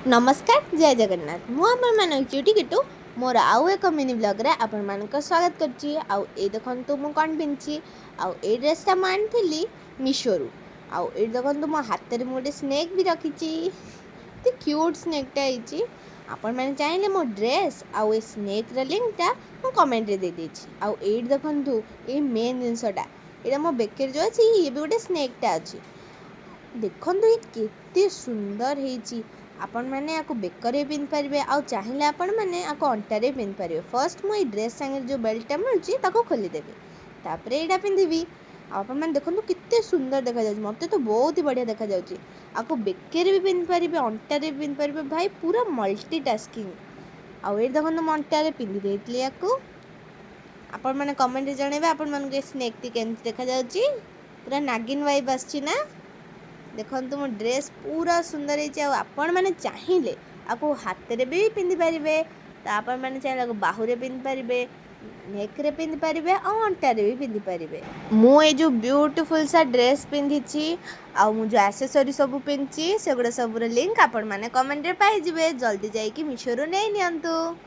ନମସ୍କାର, ଜୟ ଜଗନ୍ନାଥ। ମୁଁ ଆପଣମାନଙ୍କ ଚୁଟି କିଟୁ, ମୋର ଆଉ ଏକ ମିନି ବ୍ଲଗ୍ରେ ଆପଣମାନଙ୍କ ସ୍ୱାଗତ କରୁଛି। ଆଉ ଏଇ ଦେଖନ୍ତୁ, ମୁଁ କ'ଣ ପିନ୍ଧିଛି। ଆଉ ଏଇ ଡ୍ରେସ୍ଟା ମୁଁ ଆଣିଥିଲି ମିଶୋରୁ। ଆଉ ଏଇଠି ଦେଖନ୍ତୁ, ମୋ ହାତରେ ମୁଁ ଗୋଟେ ସ୍ନେକ୍ ବି ରଖିଛି। ଏତେ କ୍ୟୁଟ୍ ସ୍ନେକ୍ଟା ହେଇଛି। ଆପଣମାନେ ଚାହିଁଲେ ମୋ ଡ୍ରେସ୍ ଆଉ ଏ ସ୍ନେକ୍ର ଲିଙ୍କଟା ମୁଁ କମେଣ୍ଟରେ ଦେଇଦେଇଛି। ଆଉ ଏଇଠି ଦେଖନ୍ତୁ, ଏଇ ମେନ୍ ଜିନିଷଟା, ଏଇଟା ମୋ ବେକରେ ଯେଉଁ ଅଛି, ଇଏ ବି ଗୋଟେ ସ୍ନେକ୍ଟା ଅଛି। ଦେଖନ୍ତୁ, ଇଏ କେତେ ସୁନ୍ଦର ହେଇଛି। ଆପଣମାନେ ୟାକୁ ବେକରେ ବି ପିନ୍ଧିପାରିବେ ଆଉ ଚାହିଁଲେ ଆପଣମାନେ ୟାକୁ ଅଣ୍ଟାରେ ବି ପିନ୍ଧିପାରିବେ। ଫାର୍ଷ୍ଟ ମୁଁ ଏଇ ଡ୍ରେସ୍ ସାଙ୍ଗରେ ଯେଉଁ ବେଲ୍ଟଟା ମିଳୁଛି, ତାକୁ ଖୋଲିଦେବି, ତାପରେ ଏଇଟା ପିନ୍ଧିବି। ଆଉ ଆପଣମାନେ ଦେଖନ୍ତୁ, କେତେ ସୁନ୍ଦର ଦେଖାଯାଉଛି। ମୋତେ ତ ବହୁତ ହି ବଢ଼ିଆ ଦେଖାଯାଉଛି। ଆକୁ ବେକରେ ବି ପିନ୍ଧିପାରିବେ, ଅଣ୍ଟାରେ ବି ପିନ୍ଧିପାରିବେ। ଭାଇ, ପୁରା ମଲ୍ଟିଟାସ୍କିଂ। ଆଉ ଏଇଠି ଦେଖନ୍ତୁ, ମୁଁ ଅଣ୍ଟାରେ ପିନ୍ଧି ଦେଇଥିଲି ୟାକୁ। ଆପଣମାନେ କମେଣ୍ଟରେ ଜଣାଇବେ, ଆପଣମାନଙ୍କୁ ଏ ସ୍ନେକ୍ଟି କେମିତି ଦେଖାଯାଉଛି। ପୁରା ନାଗିନ ଭାଇବ୍ ଆସୁଛି ନା? ଦେଖନ୍ତୁ, ମୋ ଡ୍ରେସ୍ ପୁରା ସୁନ୍ଦର ହେଇଛି। ଆଉ ଆପଣମାନେ ଚାହିଁଲେ ଆକୁ ହାତରେ ବି ପିନ୍ଧିପାରିବେ, ତ ଆପଣମାନେ ଚାହିଁଲେ ଆକୁ ବାହୁରେ ପିନ୍ଧିପାରିବେ, ନେକ୍ରେ ପିନ୍ଧିପାରିବେ ଆଉ ଅଣ୍ଟାରେ ବି ପିନ୍ଧିପାରିବେ। ମୁଁ ଏଇ ଯେଉଁ ବ୍ୟୁଟିଫୁଲ୍ ସା ଡ୍ରେସ୍ ପିନ୍ଧିଛି ଆଉ ମୁଁ ଯେଉଁ ଆସେସରି ସବୁ ପିନ୍ଧିଛି, ସେଗୁଡ଼ା ସବୁର ଲିଙ୍କ୍ ଆପଣମାନେ କମେଣ୍ଟରେ ପାଇଯିବେ। ଜଲ୍ଦି ଯାଇକି ମିଶୋରୁ ନେଇ ନିଅନ୍ତୁ।